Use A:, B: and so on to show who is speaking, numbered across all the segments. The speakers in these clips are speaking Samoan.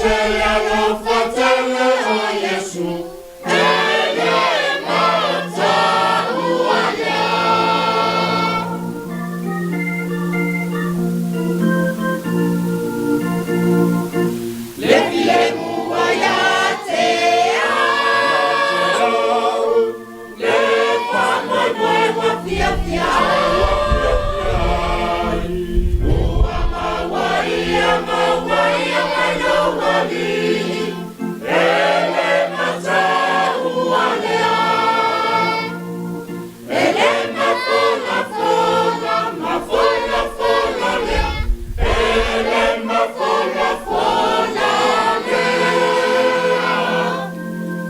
A: tele, alofa tele o Iesu, e le mataualea. Le filemu ua ia te au, le faamoemoe ua fiafia ai. Ua maua ia, maua ia mai lou Alii, e le mataualea. E le mafolafola, mafolafola lea, e le mafolafola lea.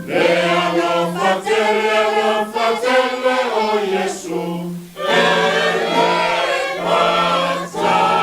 A: Le alofa tele, alofa tele o Iesu, e le mataualea.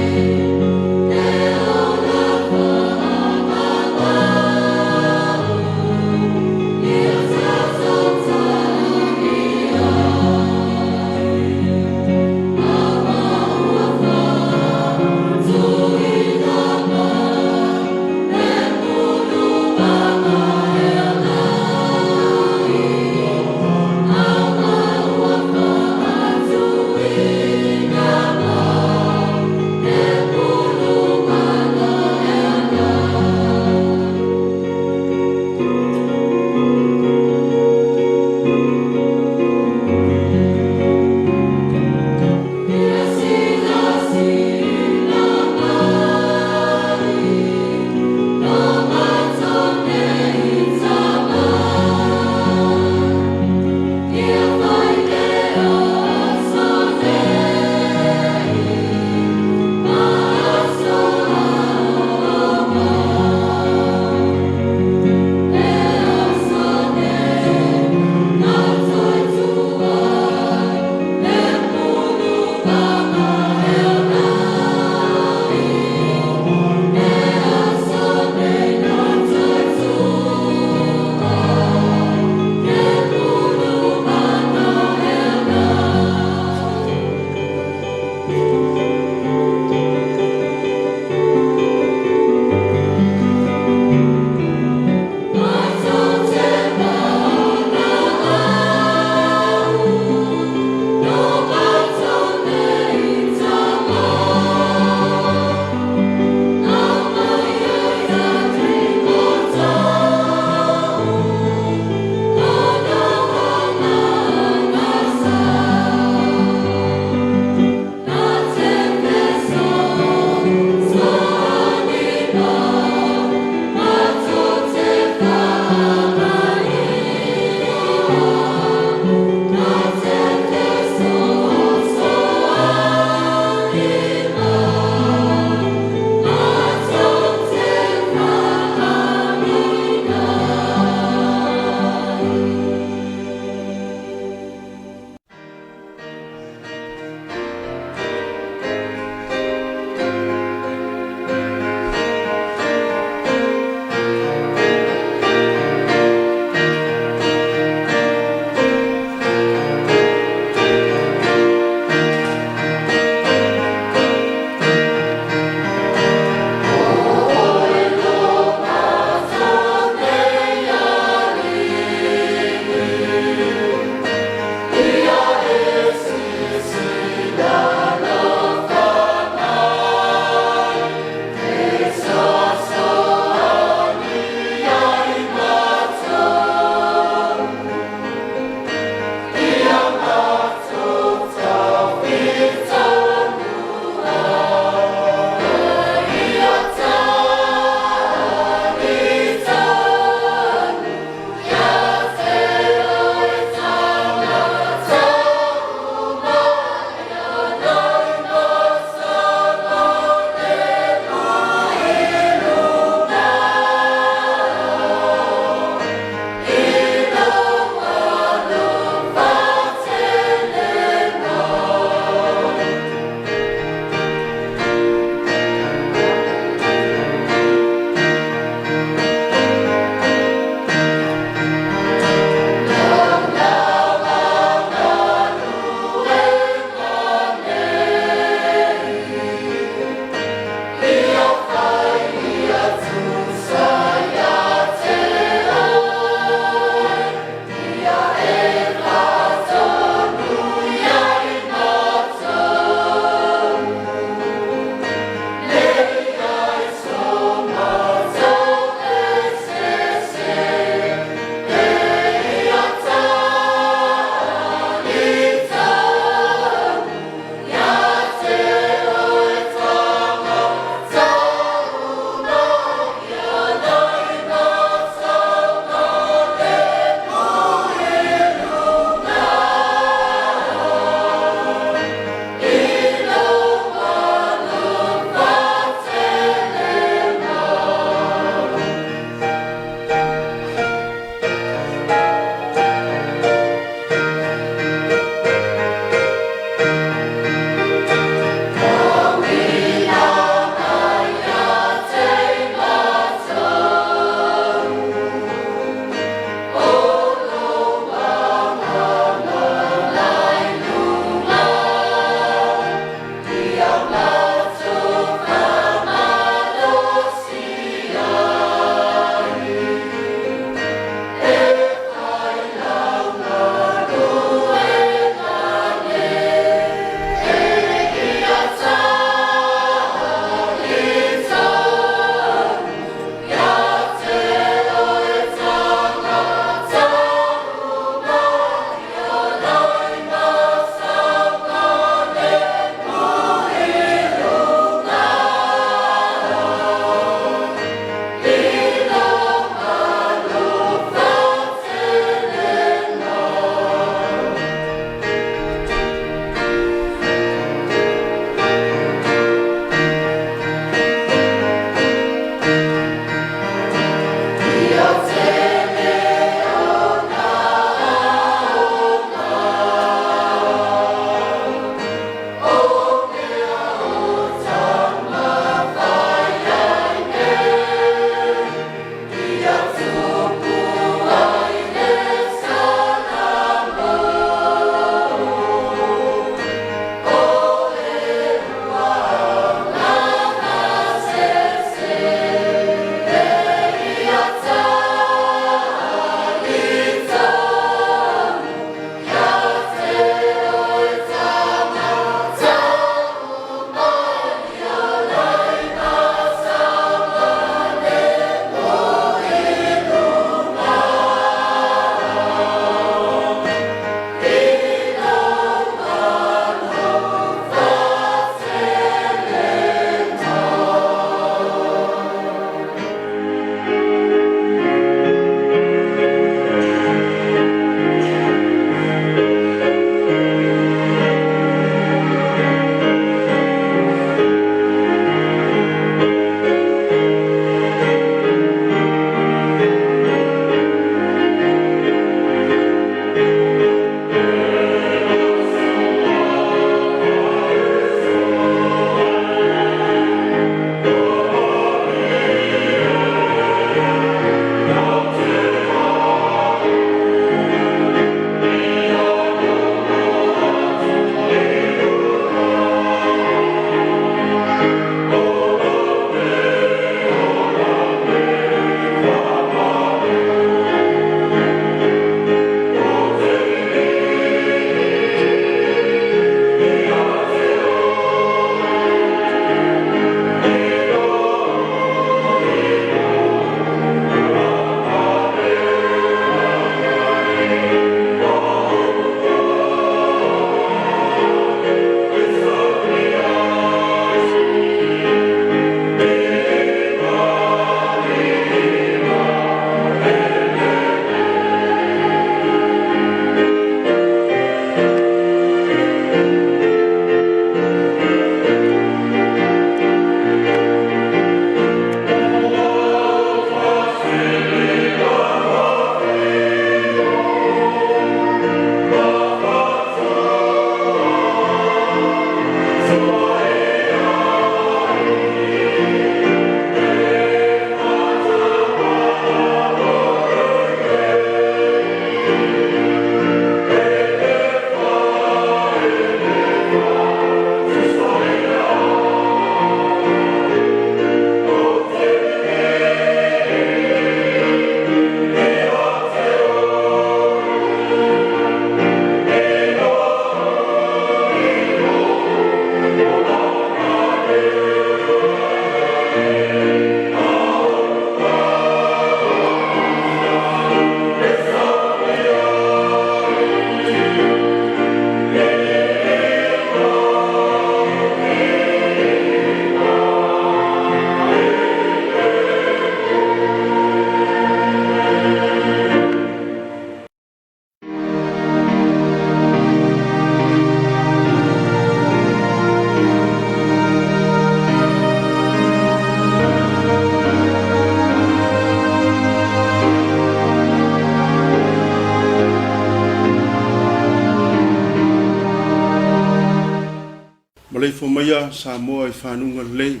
B: Maleifua maia Samoa i fanuga lelei,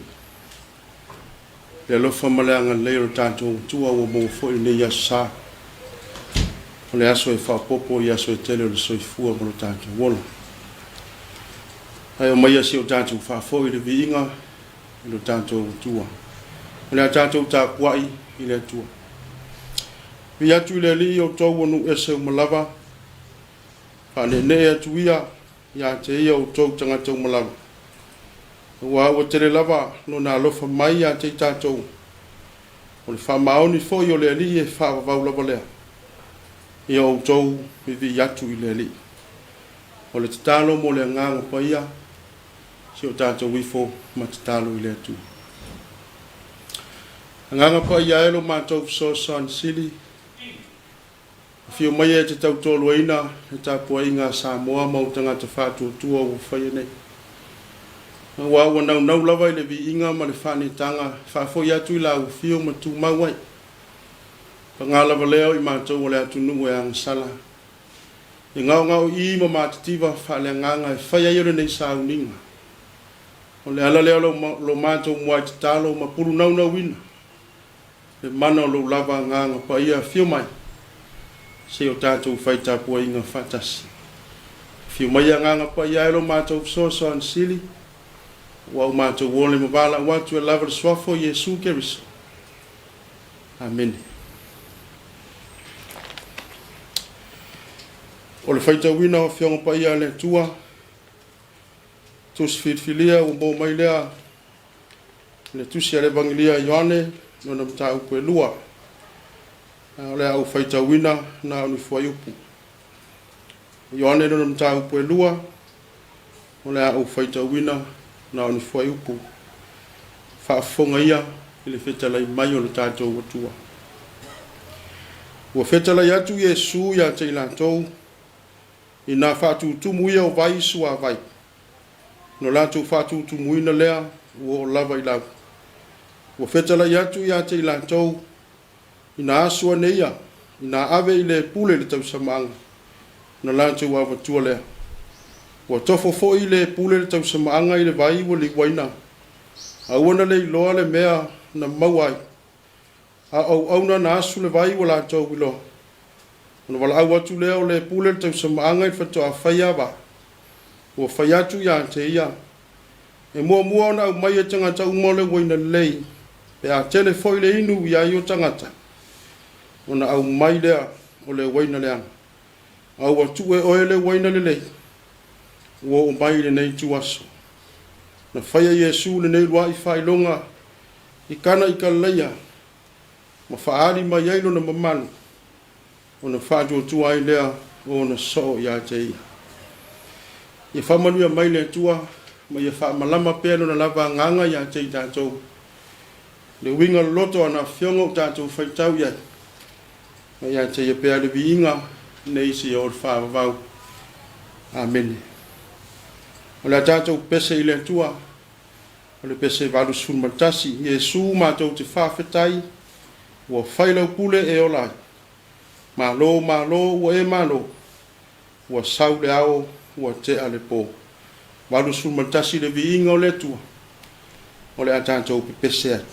B: le alofa ma le agalelei o le tatou Atua ua maua foi lenei aso sa. O le aso e faaopoopo i aso e tele o le soifua ma lo tatou ola. Ae omaia se i o tatou faafoi le viiga i lo tatou Atua. O le a tatou tapuai i le Atua. Viia atu i le Alii outou o nuu ese uma lava, faaneenee atu ia ia te ia outou tagata uma lava. Aua ua tele lava lona alofa mai ia te i tatou, o le faamaoni foi o le Alii e faavavau lava lea. Ia outou vivii atu i le Alii. O le tatalo mo le Agaga Paia, si o tatou ifo ma tatalo i le Atua. Agaga Paia e lo matou fesoasoani sili, afio maia e te tautoaluaina le tapuaiga a Samoa ma ou tagata faatuatua ua faia nei. Aua ua naunau lava i le viiga ma le faaneetaga e faafoi atu i lau afio ma tumau ai. Paga lava lea o i matou o le atunuu e agasala, e gaogaoii ma matitiva faaleagaga e fai ai o lenei sauniga. O le ala lea o lo matou muai tatalo ma pulunaunauina le mana o lou lava Agaga Paia, afio mai se i o tatou fai tapuaiga faatasi. Afio mai Agaga Paia e lo matou fesoasoani sili, ua o matou ole ma valaau atu e lava le suafa o Iesu Keriso. Amene. O le faitauina o Afioga Paia a le Atua, tusi filifilia ua maua mai lea le tusi a le Evagelia a Ioane, lona mataupu e 2. O le a ou faitauina na o ni fuaiupu. Ioane lona mataupu e 2, o le a ou faitauina na o ni fuaiupu. Faafofoga ia i le fetalai mai o le tatou Atua. Ua fetalai atu Iesu ia te i latou, ina faatutumu ia o vai i suavai, no latou faatutumuina lea ua oo lava i lau. Ua fetalai atu ia te i latou, ina asu ane ia, ina ave i le pule le tausamaaga, na latou avatua lea. Ua tofo foi le pule le tausamaaga i le vai ua liuaina, aua na le iloa le mea na maua ai, a o auauna na asu le vai ua latou iloa. Ona valaau atu lea o le pule le tausamaaga i le faatoa faia vaa. Ua fai atu ia te ia, e muamua ona aumai e tagata uma o le uaina lelei, pe a tele foi le inu i ai o tagata, ona aumai lea o le uaina leaga. A ua tuu e oe le uaina lelei, ua oo mai i lenei ituaso. Na faia Iesu lenei luai faailoga i Kana i Kalileia, ma faaali mai ai lona mamalu, ona faatuatua ai lea o ona soo ia te ia. Ia faamanuia mai le Atua, ma ia faamalama pea lona lava agaga ia te i tatou. Le uiga loloto o ana afioga ua tatou faitau i ai, ma ia te ia pea le viiga nei seia oo i le faavavau. Amene. O le a tatou pese i le Atua, o le pese 81, Iesu matou te faafetai, ua fai lau pule e ola ai. Malo, malo, ua e malo, ua sau le ao, ua tea le po. 81 le viiga o le Atua, o le a tatou pepese ai.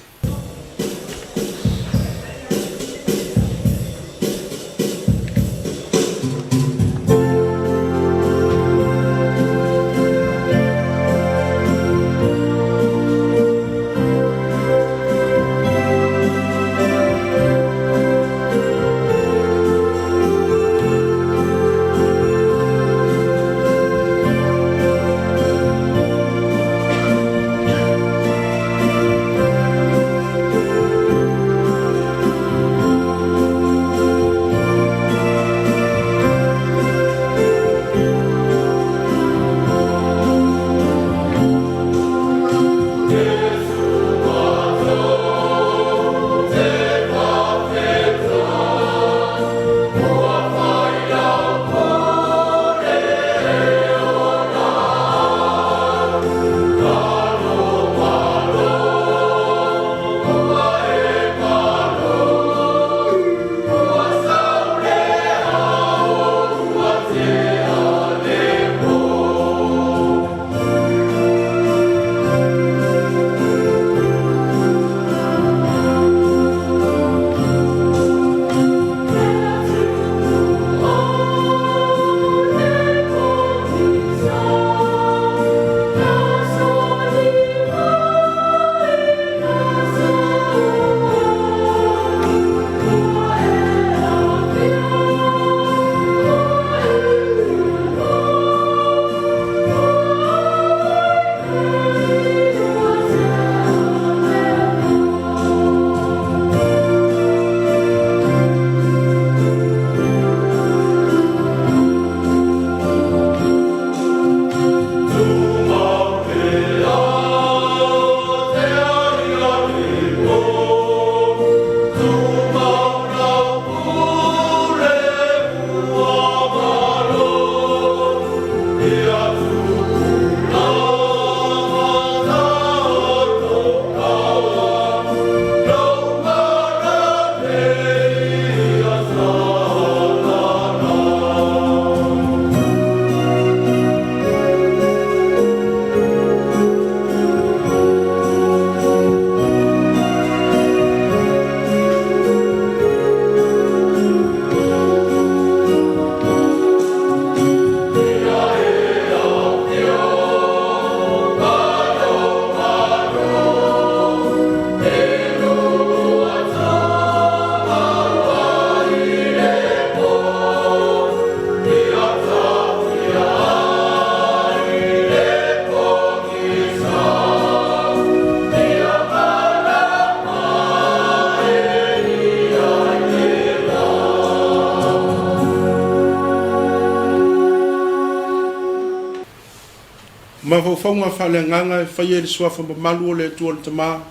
B: mafaufauga faaleagaga e faia i le Suafa mamalu o le Atua le Tama,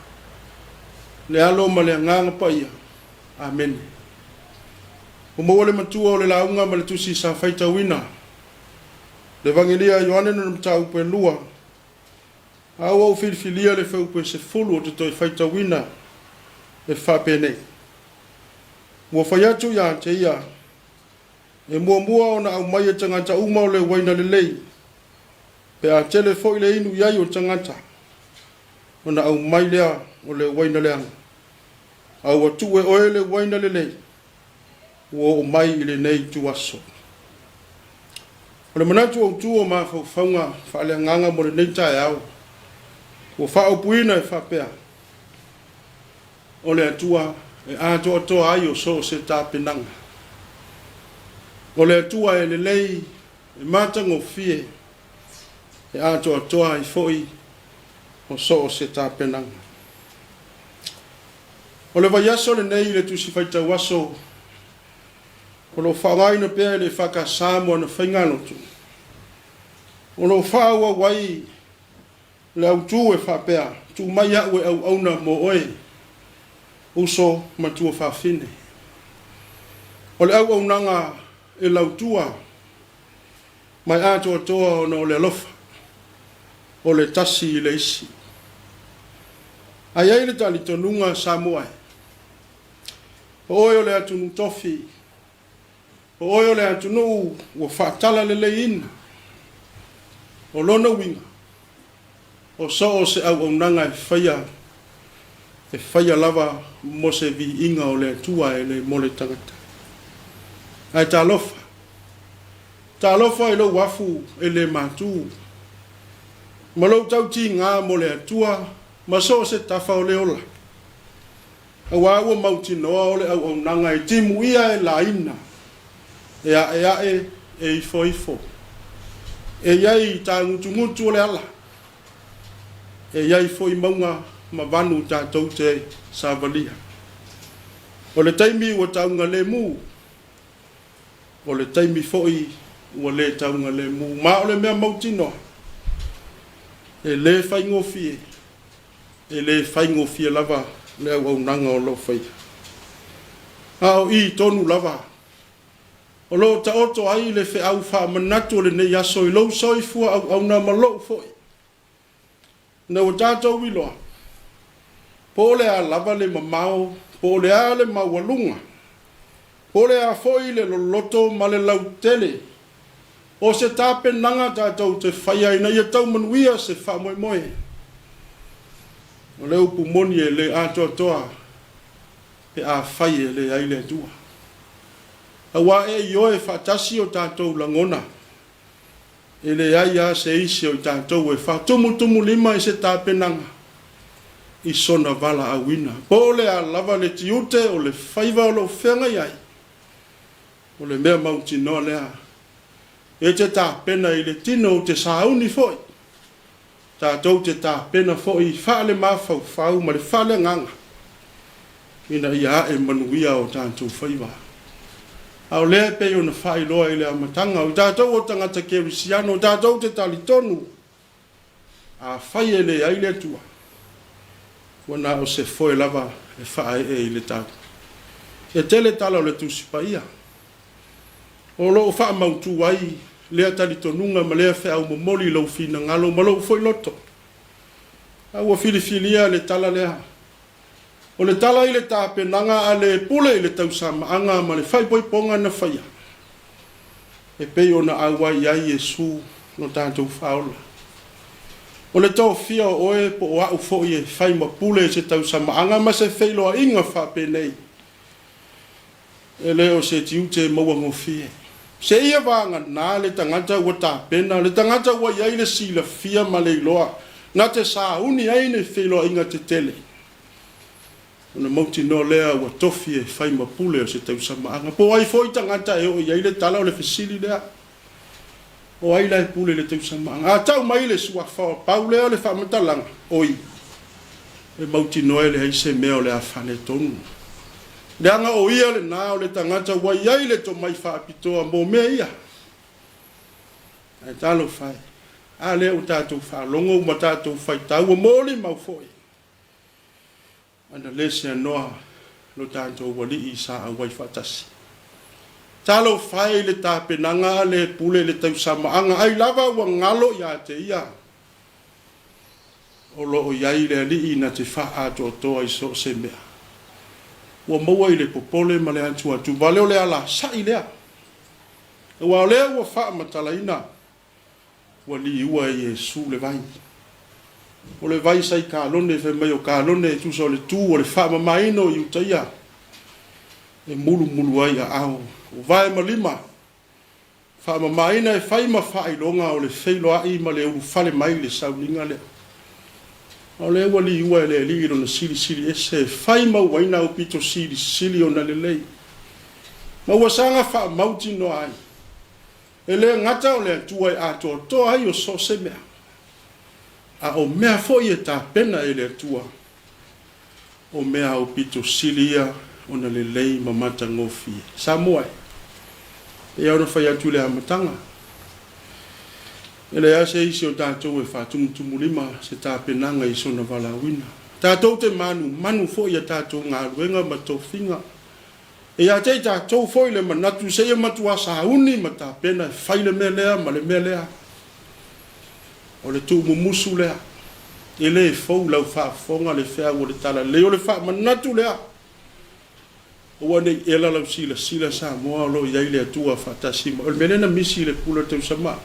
B: le Alo ma le Agaga Paia. Amene. Ua maua le matua o le lauga ma le tusi sa faitauina, le Evagelia a Ioane lona mataupu e 2, a ua ou filifilia le fuaiupu e 10 ou te toe faitauina e faapenei. Ua fai atu ia te ia, e muamua ona aumai e tagata uma o le uaina lelei, pe a tele foi le inu i ai o tagata, ona aumai lea o le uaina leaga. A ua tuu e oe le uaina lelei, ua oo mai i lenei ituaso. O le manatu autu o mafaufauga faaleagaga mo lenei taeao, ua faaupuina e faapea, O le Atua e atoatoa ai o so o se tapenaga. O le Atua e lelei, e matagofie, e atoatoa ai foi o so o se tapenaga. O le vaiaso lenei i le Tusi Faitau Aso o lo o faaaogaina pea e le EFKS mo ana faigalotu, o lo o faaauau ai le autu e faapea, Tuu mai au e auauna mo oe, uso ma tuafafine. O le auaunaga e lautua ma e atoatoa ona o le alofa o le tasi i le isi. Ae i ai le talitonuga Samoa e, o oe o le atunuu tofi, o oe o le atunuu ua faatalaleleiina. O lona uiga, o so o se auaunaga e faia, e faia lava mo se viiga o le Atua e le mo le tagata. Ae talofa, talofa i lou afu e le matu, ma lou tautiga mo le Atua ma so o se tafa o le ola. Aua ua mautinoa o le auaunaga e timuia e laina, e aeae, e ifoifo. E i ai tagutugutu o le ala, e i ai foi mauga ma vanu tatou te savalia. O le taimi ua taugalemu, o le taimi foi ua le taugalemu. Ma o le mea mautinoa, e le faigofie. E le faigofie lava le auaunaga o lo o faia. A o i tonu lava o lo o taoto ai le feau faamanatu o lenei aso i lou soifua auauna ma lou foi. Ina ua tatou iloa, po o le a lava le mamao, po o le a le maualuga, po o le a foi le loloto ma le lautele o se tapenaga tatou te faia ina ia tau manuia se faamoemoe. O le upu moni e le atoatoa pe afai e leai le Atua. Aua e ioe faatasi o tatou lagona, e leai lava se isi o i tatou e faatumutumulima i se tapenaga i sona valaauina. Po o le a lava le tiute o le faiva o lo o feagai ai, O le mea mautinoa lea, e te tapena i le tino ou te sauni foi, tatou te tapena foi faale-mafaufau ma le faale-agaga ina ia ae manuia o tatou faiva. A o lea e pei ona faailoa i le amataga, o tatou o tagata kerisiano, tatou te talitonu Afai e leai le Atua, ua na o se foe lava e faaee i le tau. E tele tala o le Tusi Paia o lo o faamautu ai lea talitonuga ma lea feau momoli i lou finagalo ma lou foi loto. A ua filifilia le tala lea, o le tala i le tapenaga a le pule i le tausamaaga ma le faaipoipoga na faia, e pei ona auai i ai Iesu lo tatou Faaola. O le tofia o oe po o a'u foi e fai ma pule i se tausamaaga ma se feiloaiga faapenei, e le o se tiute mauagofie. Seia vagana le tagata ua tapena, le tagata ua i ai le silafia ma le iloa na te sauni ai nei feiloaiga tetele. Ona mautinoa lea ua tofi e fai ma pule o se tausamaaga. Po o ai foi tagata e oo i ai le tala o le fesili lea, O ai la e pule i le tausamaaga? A tau mai le suafa o pau lea o le faamatalaga, oi, e mautinoa e leai se mea o le a faaletonu. Leaga o ia lena o le tagata ua i ai le tomai faapitoa mo mea ia. Ae talofa e! A lea ua tatou faalogo ma tatou faitau, ua molimau foi ana le seanoa lo tatou Alii sa auai faatasi. Talofa e i le tapenaga a le pule i le tausamaaga, ai lava ua galo ia te ia o lo o i ai le Alii na te faaatoatoa i so o se mea. Ua maua i le popole ma le atuatuvale o le alasa'i lea, aua o lea ua faamatalaina Ua liua e Iesu le vai. O le vai sa i Kalone, fai mai o Kalone e tusa o le tu o le faamamaina o Iutaia e mulumulu ai aao o vae ma lima, faamamaina e fai ma faailoga o le feiloai ma le ulufale mai i le sauniga lea. A o lea ua liua e le Alii lona silisili ese e fai mauaina aupito silisili ona lelei, ma ua saga faamautinoa ai E le gata o le Atua e atoatoa ai o so o se mea, a o mea foi e tapena e le Atua, o mea aupito sili ia ona lelei ma matagofie. Samoa e, pei lava ona fai atu i le amataga, e leai se isi o tatou e faatumutumulima se tapenaga i sona valaauina. Tatou te manumanu foi i a tatou galuega ma tofiga. E ia te i tatou foi le manatu seia matuā sauni ma tapena e fai le mea lea ma le mea lea. O le tuumumusu lea. E le fou i lau faafofoga le feau o le Talalelei. O le faamanatu lea. Aua ne i ela lau silasila Samoa o lo o i ai le Atua faatasi ma oe. O le mea lea na misi i le pule o Teusamaa.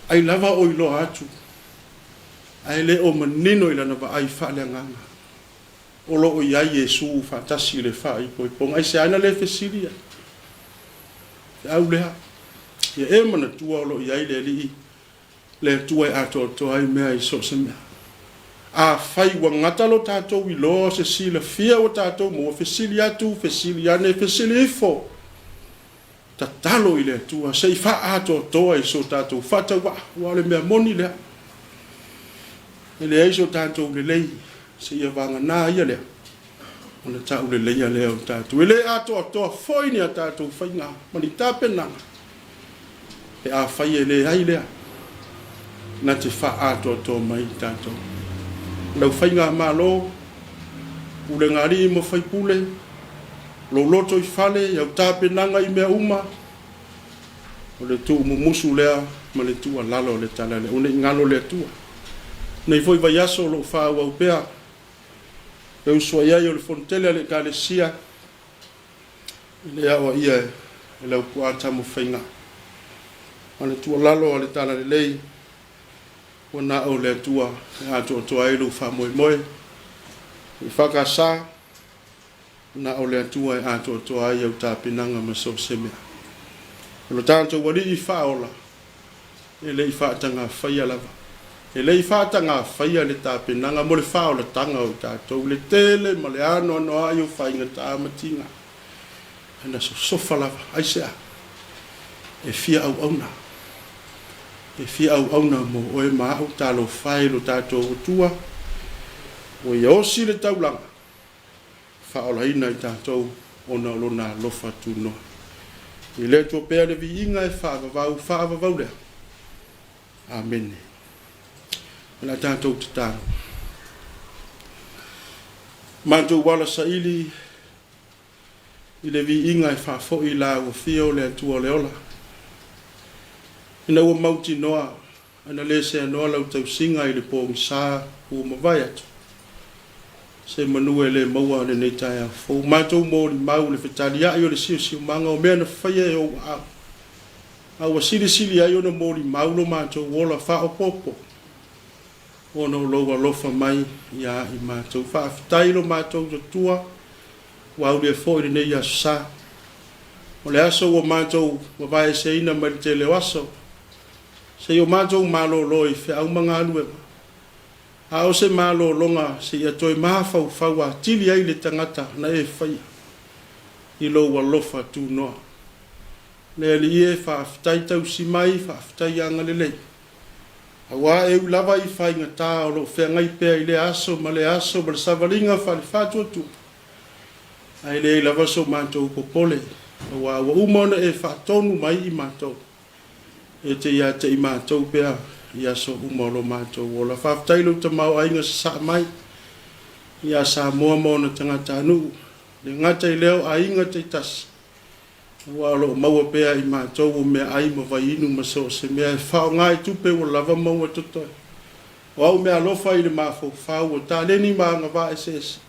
B: Ai lava o iloa atu, ae le o manino i lana vaai faaleagaga. O lo o i ai Iesu faatasi i le faaipoipoga. Aisea na le fesili ai? Feau lea, Ia e manatua o lo o i ai le Alii, le Atua e atoatoa ai mea i so o se mea. Afai ua gata lo tatou iloa o se silafia ua tatou maua, fesili atu, fesili ane, fesili ifo, tatalo i le Atua se i faaatoatoa i so tatou faatauvaa, aua o le mea moni lea. E leai so tatou lelei seia vagana ia lea, ona tauleleia lea o tatou. E le atoatoa foi ni a tatou faiga ma ni tapenaga pe afai e leai lea na te faaatoatoa mai i tatou. Lau faigamalo, pulega alii ma faipule, lou loto i fale, i au tapenaga i mea uma, o le tuumumusu lea ma le tuualalo a le tala lea, ua ne i galo le Atua. Nei foi vaiaso o lo o faaauau pea le uso i ai o le Fonotele a le Ekalesia i le aoaia e Laupua Tamafaiga. A o le tuualalo a le Talalelei, ua na o le Atua e atoatoa ai lou faamoemoe i EFKS, Na o le Atua e atoatoa ai au tapenaga ma so o se mea. O lo tatou Alii Faaola, e le i faatagafaia lava. E le i faatagafaia le tapenaga mo le faaolataga o i tatou, le tele ma le anoanoai o faigata ma tiga. Ae na sosofa lava. Aisea? E fia auauna. E fia auauna mo oe ma au. Talofa e i lo tatou Atua, ua ia osi le taulaga. Faaolaina i tatou ona o Lona alofa tunoa. I le Atua pea le viiga e faavavau faavavau lea. Amene. O le a tatou tatalo. Matou ala saili i le viiga e faafoi i la ua fia o le Atua o le ola. Ina ua mautinoa Ana le seanoa lau tausiga i le pogisa ua mavae atu, se manu e le maua lenei taeao fou. Matou molimau le fetaliai o le siosiomaga o mea na faia e ou aao, a ua silisili ai ona molimau lo matou ola faaopoopo ona o lou alofa mai ia i matou. Faafetai lo matou Atua ua aulia foi lenei aso sa. O le aso ua matou vavaeseina mai le tele o aso, Seia o matou malolo i feau ma galuega, a o se malologa seia toe mafaufau atili ai le tagata na e faia i lou alofa tunoa. Le Alii e, faafetai tausi mai, faafetai agalelei, aua e ui lava i faigata o lo o feagai pea i lea aso ma lea aso ma le savaliga faale-faatuatua, ae leai lava so matou popole, aua ua uma ona e faatonu mai i matou. E te ia te i matou pea i aso uma o lo matou ola. Faafetai i lou tamaoaiga sasaa mai ia Samoa ma ona tagatanuu, e le gata i lea o aiga taitasi, aua o lo o maua pea e i matou o meaai ma vaiinu ma so o se mea e faaaoga i tupe ua lava ma ua totoe. O au meaalofa i le mafaufau, o taleni ma agavaa eseese,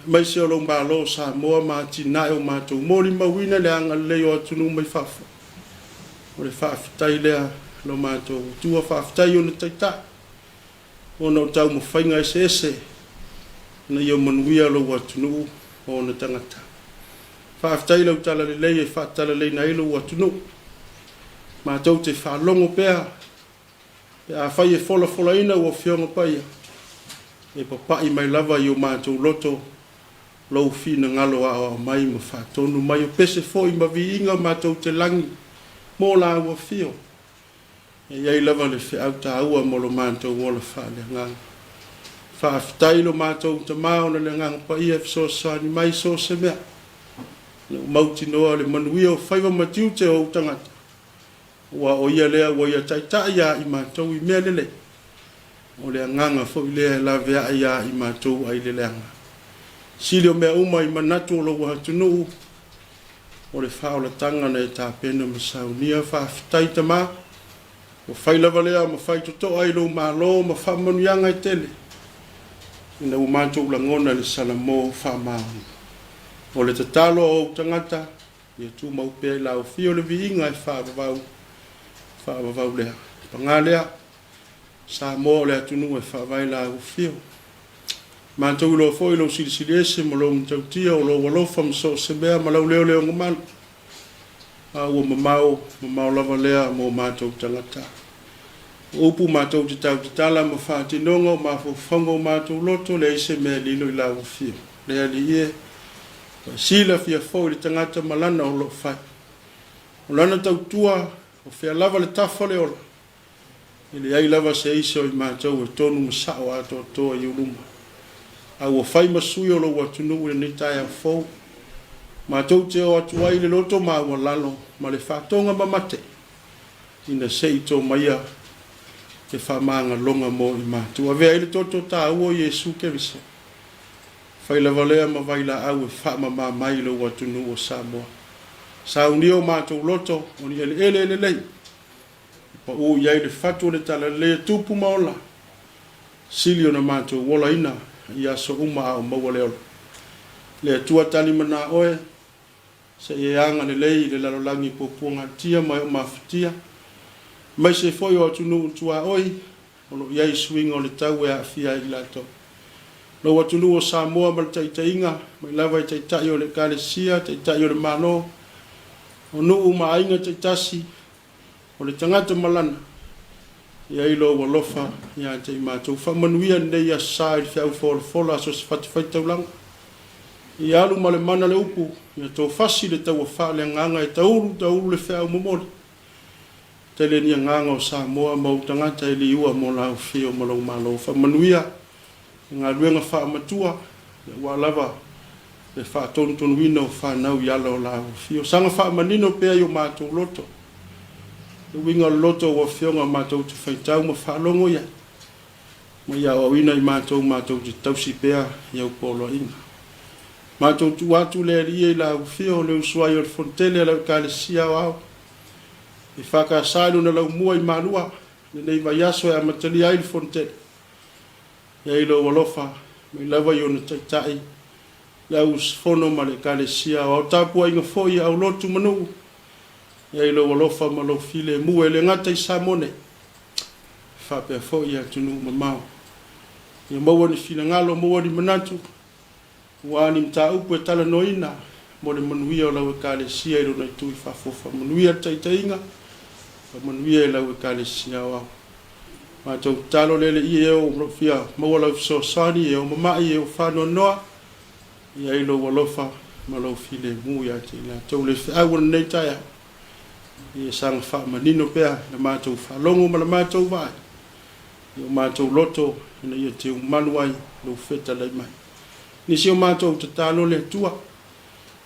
B: aemaise o lou Malo o Samoa ma atinae o matou molimauina le agalelei o atunuu mai fafo. O le faafetai lea lo matou Atua, faafetai i ona Taitai ona o taumafaiga eseese ina ia manuia lou atunuu ma ona tagata. Faafetai i lau talalelei e faatalaleina ai lou atunuu. Matou te faalogo pea pe afai e folafolaina ua Afioga Paia, e papai mai lava i o matou loto lou finagalo aoao mai ma faatonu mai, o pese foi ma viiga matou te lagi mo lāua afio. E i ai lava le feau taua mo lo matou ola faaleagaga. Faafetai i lo matou Tama ona le Agaga Paia e fesoasoani mai i so o se mea, ina ua mautinoa le manuia o faiva ma tiute o ou tagata, aua o Ia lea ua Ia taitai ia i matou i mea lelei, o le agaga foi lea e laveai ia i matou ai le leaga. Sili o mea uma i manatu o lou atunuu, o le faaolataga na e tapena ma saunia. Faafetai Tama, ua fai lava lea ma faitotoa i lou Malo ma faamanuiaga e tele, ina ua matou lagona i le Salamo faamaoni. O le tatalo a ou tagata, ia tumau pea i laofia o le viiga e faavavau, faavavau lea. Paga lea, Samoa o le atunuu e faavae laufio. Matou iloa foi lou silisili ese ma lou matautia o lou alofa ma so o se mea ma lau leoleoga a ua mamao, mamao lava lea mo matou tagata. O upu matou te tautatala ma faatinoga o mafaufauga o matou loto, leai se mea e lilo i lau afio. Le Alii e, ua e silafia foi le tagata ma lana o lo o fai. O lana tautua, o fea lava le tafa o le ola, e leai lava se isi o i matou e tonu ma sao atoatoa i ou luma. A ua fai ma sui o lou atunuu i lenei taeao fou, matou te o atu ai i le loto maualalo ma le faatoga mamate, ina se i to maia te faamagaloga mo i matou. Avea ai le toto taua o Iesu Keriso, fai lava lea ma vailaau e faamama mai i lou atunuu o Samoa. Saunia o matou loto, o ni eleele e lelei, e pau i ai le fatu o le talalelei e tupu ma ola, sili ona matou olaina i aso uma a o maua le ola. Le Atua talimana oe, se i e agalelei i le lalolagi puapuagatia ma e o mafatia, aemaise foi o atunuu tuaoi, o lo o i ai suiga o le tau e aafia ai i latou. Lou atunuu o Samoa ma le taitaiga, mai lava i taitai o le Ekalesia, taitai o le Malo, o nuu ma aiga taitasi, o le tagata ma lana, i ai lou alofa ia te i matou. Faamanuia lenei aso sa i le feau folafola a so o se fatafaitaulaga. Ia alu ma le mana le upu, ia tofasi le taua faaleagaga e taulu taulu le feau momoli. Tele ni agaga o Samoa ma ou tagata e liua mo lau afio ma lou Malo. Faamanuia i galuega faamatua, aua lava le faatonutonuina o fanau i ala o lau afio. Saga faamanino pea i o matou loto, le uiga o le loto o afioga matou te faitau ma faalogo i ai, ma ia aoaoina i matou matou te tausi pea i au poloaiga. Matou tuu atu le Alii i lau afio, le usu ai o le fonotele a lau Ekalesia Aoao, e EFKS i lona laumua i Malua, lenei vaiaso e amatalia ai le fonotele. I ai lou alofa mai lava i ona taitai, le au usufono ma le Ekalesia Aoao, tapuaiga foi a aulotu ma nuu, i ai lou alofa ma lou filemu e le gata i Samoa nei, faapea foi i atunuu mamao. Ia maua ni finagalo, maua ni manatu, aua ni mataupu e talanoaina mo le manuia o lau Ekalesia i lona itu i fafo. Faamanuia le taitaiga, faamanuia i lau Ekalesia Aoao. Matou tatalo le Alii e o lo o fia maua lau fesoasoani, e o mama'i, e o faanoanoa, i ai lou alofa ma lou filemu ia te i latou. Le feau o lenei taeao, ia saga faamanino pea i la matou faalogo ma la matou vaai, i o matou loto ina ia teumalu ai lou fetalai mai. Nisi o matou tatalo le Atua,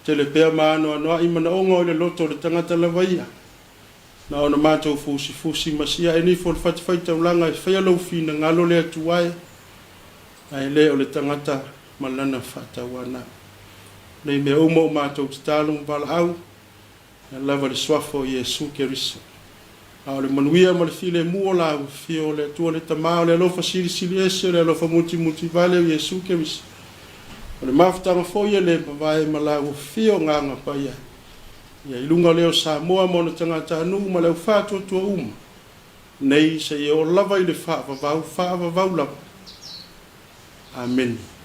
B: tele pea ma anoanoai manaoga o i le loto o le tagata lava ia. Na ona matou fusifusi ma siae nifo o le fatafaitaulaga e faia lou finagalo le Atua e, ae le o le tagata ma lana faatauanau. Nei mea uma o matou tatalo ma valaau, e lava le suafa o Iesu Keriso. A o le manuia ma le filemu o la afio o le Atua le Tama o le alofa silisili ese o le alofa mutimutivale o Iesu Keriso. O le mafutaga foi e le mavae ma la afio o ngāga paia. Ia i luga lea o Samoa ma ona tagatanuu ma le aufaatuatua uma. Nei seia oo lava i le faavavau, faavavau lava. Amene.